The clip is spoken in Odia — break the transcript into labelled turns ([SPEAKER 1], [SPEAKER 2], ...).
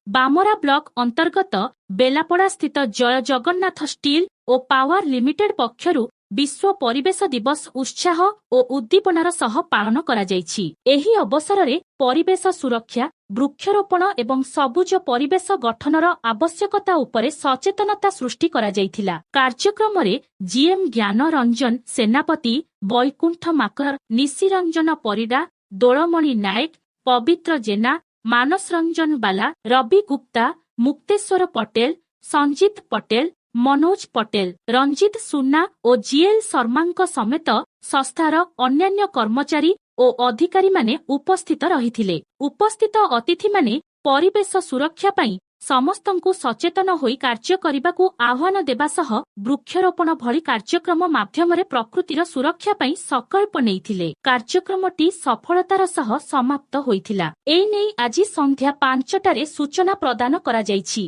[SPEAKER 1] ବାମରା ବ୍ଲକ ଅନ୍ତର୍ଗତ ବେଲାପଡ଼ା ସ୍ଥିତ ଜୟ ଜଗନ୍ନାଥ ଷ୍ଟିଲ୍ ଓ ପାୱାର ଲିମିଟେଡ୍ ପକ୍ଷରୁ ବିଶ୍ୱ ପରିବେଶ ଦିବସ ଉତ୍ସାହ ଓ ଉଦ୍ଦୀପନାର ସହ ପାଳନ କରାଯାଇଛି। ଏହି ଅବସରରେ ପରିବେଶ ସୁରକ୍ଷା, ବୃକ୍ଷରୋପଣ ଏବଂ ସବୁଜ ପରିବେଶ ଗଠନର ଆବଶ୍ୟକତା ଉପରେ ସଚେତନତା ସୃଷ୍ଟି କରାଯାଇଥିଲା। କାର୍ଯ୍ୟକ୍ରମରେ ଜିଏମ୍ ଜ୍ଞାନ ରଞ୍ଜନ ସେନାପତି, ବୈକୁଣ୍ଠ ମାକର, ନିଶିରଞ୍ଜନ ପରିଡ଼ା, ଦୋଳମଣି ନାୟକ, ପବିତ୍ର ଜେନା, ମାନସ ରଞ୍ଜନ ବାଲା, ରବି ଗୁପ୍ତା, ମୁକ୍ତେଶ୍ୱର ପଟେଲ, ସଞ୍ଜିତ ପଟେଲ, ମନୋଜ ପଟେଲ, ରଞ୍ଜିତ ସୁନା ଓ ଜିଏଲ ଶର୍ମାଙ୍କ ସମେତ ସଂସ୍ଥାର ଅନ୍ୟାନ୍ୟ କର୍ମଚାରୀ ଓ ଅଧିକାରୀମାନେ ଉପସ୍ଥିତ ରହିଥିଲେ। ଉପସ୍ଥିତ ଅତିଥିମାନେ ପରିବେଶ ସୁରକ୍ଷା ପାଇଁ ସମସ୍ତଙ୍କୁ ସଚେତନ ହୋଇ କାର୍ଯ୍ୟ କରିବାକୁ ଆହ୍ୱାନ ଦେବା ସହ ବୃକ୍ଷରୋପଣ ଭଳି କାର୍ଯ୍ୟକ୍ରମ ମାଧ୍ୟମରେ ପ୍ରକୃତିର ସୁରକ୍ଷା ପାଇଁ ସଂକଳ୍ପ ନେଇଥିଲେ। କାର୍ଯ୍ୟକ୍ରମଟି ସଫଳତାର ସହ ସମାପ୍ତ ହୋଇଥିଲା। ଏ ନେଇ ଆଜି ସନ୍ଧ୍ୟା 5ଟାରେ ସୂଚନା ପ୍ରଦାନ କରାଯାଇଛି।